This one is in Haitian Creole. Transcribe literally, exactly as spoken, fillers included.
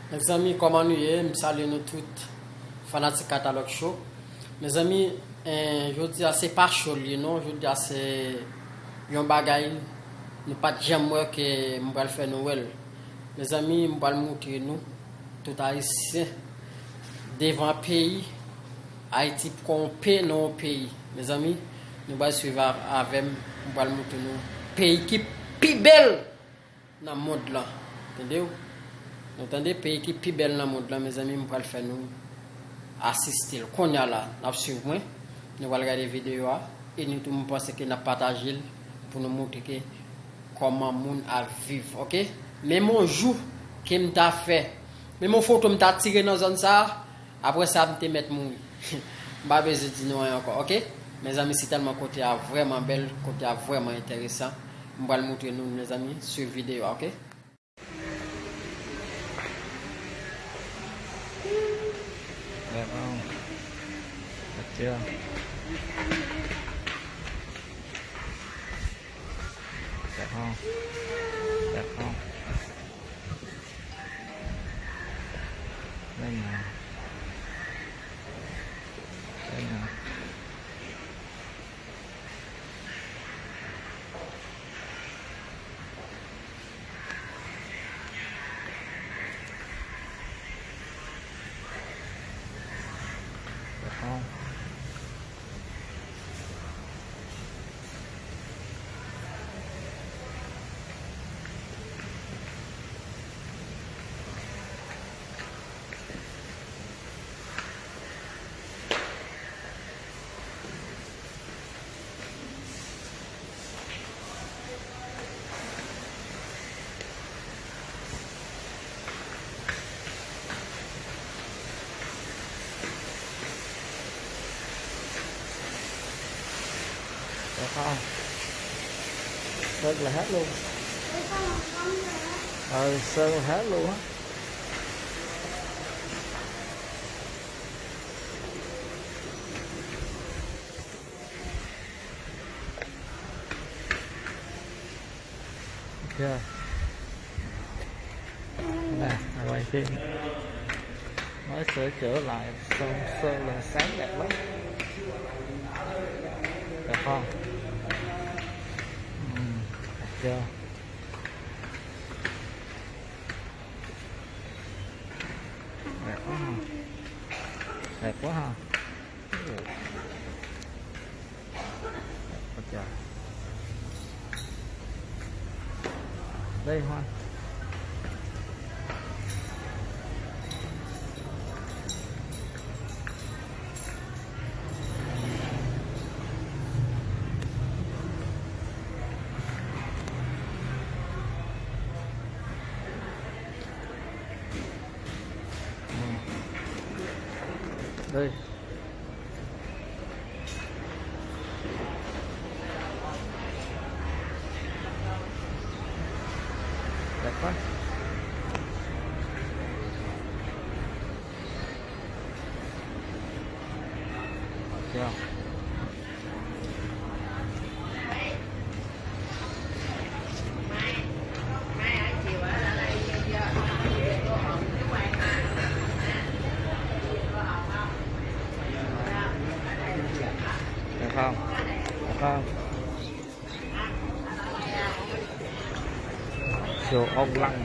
Mezanmi, kòman nou ye? M salye nou tout, fanatik Katalòg Show. Mezanmi, eh, jodi a se pa show l ye non, jodi a se yon bagay nou pa t janm wè ke m pral fè nou wè l. Mezanmi, m pral moutre nou, tout Ayisyen, devan peyi, Ayiti poko yon pe nan yon peyi. Mezanmi, nou pral swiv a-, avè m, m pral moutre nou peyi ki pi bèl nan mond lan. Tande w? Nou tande peyi ki pi bèl nan mond lan, mezanmi, m pral fè nou asiste l. Kounye a la, n ap swiv mwen, nou pral gade videyo a, e nou tou, m panse ke n ap pataje l pou nou moutre ke kòman moun ap viv, oke? Menm yon jou ke m ta fè, menm yon foto m ta tire nan zòn sa a, apre sa, m te mèt mouri. M pa bezwen di nou anyen ankò, oke? Mezanmi, si tèlman kote a vrèman bèl, kote a vrèman enteresan, m pral moutre nou, mezanmi, swiv videyo a, oke? Bèl, non? Atè a. Bèl, non? Bèl, non? Bèl, non? Bèl, non? Aha. Sèk la hello. Ay, sèk la hello, ha. Ya. Nah, awai pin. Mai sơ chở lại sông sơ là sáng đẹp lắm. Đẹp không? Ừ, đẹp chưa? Đẹp quá ha. Đẹp quá ha. Đẹp quá trời. Đây hoa. Đây. Đẹp quá. Chưa? Được không? Được không? Siêu ốc lăng.